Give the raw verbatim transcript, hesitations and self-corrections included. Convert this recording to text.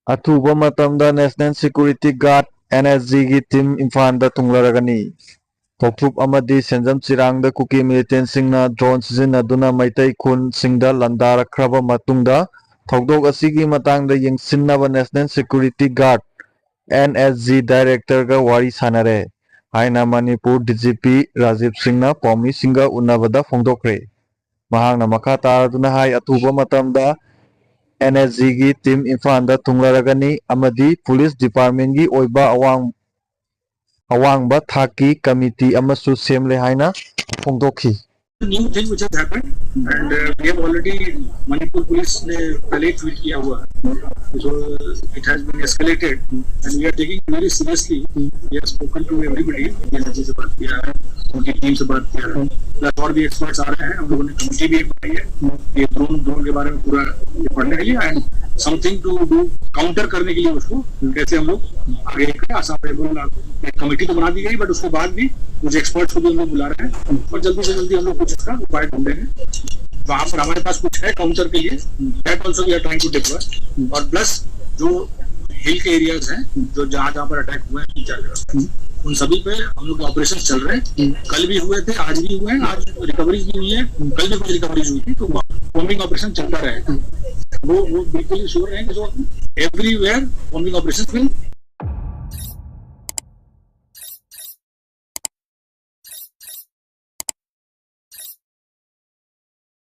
ꯑꯊꯨꯕ ꯃꯇꯝꯗ National Security Guard, NSG ꯒꯤ team ꯏꯝꯐꯥꯜꯗ ꯊꯨꯡꯂꯔꯒꯅꯤ꯫ ꯊꯧꯊ꯭ꯔꯨꯞ ꯑꯃꯗꯤ ꯁꯦꯟꯖꯝ ꯆꯤꯔꯥꯡꯗ ꯀꯨꯀꯤ militantꯁꯤꯡꯅ drone ꯁꯤꯖꯤꯟꯅꯗꯨꯅ ꯃꯩꯇꯩ ꯈꯨꯟꯁꯤꯡꯗ ꯂꯥꯟꯗꯥꯔꯛꯈ꯭ꯔꯕ ꯃꯇꯨꯡꯗ, ꯊꯧꯗꯣꯛ ꯑꯁꯤꯒꯤ ꯃꯇꯥꯡꯗ ꯌꯦꯡꯁꯤꯟꯅꯕ National Security Guard, NSG directorꯒ ꯋꯥꯔꯤ ꯁꯥꯟꯅꯔꯦ ꯍꯥꯏꯅ ꯃꯅꯤꯄꯨꯔ DGP ꯔꯥꯖꯤꯕ ꯁꯤꯡꯅ ꯄꯥꯎꯃꯤꯁꯤꯡꯒ ꯎꯅꯕꯗ ꯐꯣꯡꯗꯣꯛꯈ꯭ꯔꯦ꯫ ꯃꯍꯥꯛꯅ ꯃꯈꯥ ꯇꯥꯔꯗꯨꯅ ꯍꯥꯏ, ꯑꯊꯨꯕ ꯃꯇꯝꯗ NSG ꯒꯤ team ꯏꯝꯐꯥꯜꯗ ꯊꯨꯡꯂꯔꯒꯅꯤ ꯑꯃꯗꯤ police departmentꯀꯤ ꯑꯣꯏꯕ ꯑꯋꯥꯡ-, ꯑꯋꯥꯡꯕ ꯊꯥꯛꯀꯤ committee ꯑꯃꯁꯨ ꯁꯦꯝꯂꯦ ꯍꯥꯏꯅ ꯐꯣꯡꯗꯣꯛꯈꯤ꯫ New thing which has happened, and uh, we have already, Manipur police ने पहले ही tweet किया हुआ है, so it has been escalated and we are taking very seriously. We have spoken to everybody, DNSG से बात किया है, उनकी team से बात किया है, plus और भी experts आ रहे हैं। हम लोगों ने committee भी एक बनाई है ये drone drone के बारे में पूरा पढ़ने के लिए and something to do counter करने के लिए उसको कैसे हम लोग आगे करें। आसाम राइफल एक committee तो बना दी गई, but उसके बाद भी कुछ experts को भी हम लोग बुला रहे हैं और जल्दी से जल्दी हम लोग कुछ इसका उपाय ढूंढेंगे। वहां पर हमारे पास कुछ है counter के लिए, that also we are trying to deploy। और plus जो हिल के एरियाज हैं, जो जहाँ जहाँ पर अटैक हुए हैं तीन चार जगह, उन सभी पे हम लोग के ऑपरेशन चल रहे हैं। कल भी हुए थे, आज भी हुए हैं, आज रिकवरीज भी हुई है, कल भी कुछ रिकवरीज हुई थी। तो कॉम्बिंग ऑपरेशन चलता रहेगा। वो वो बिल्कुल ही श्योर है कि जो everywhere combing operations will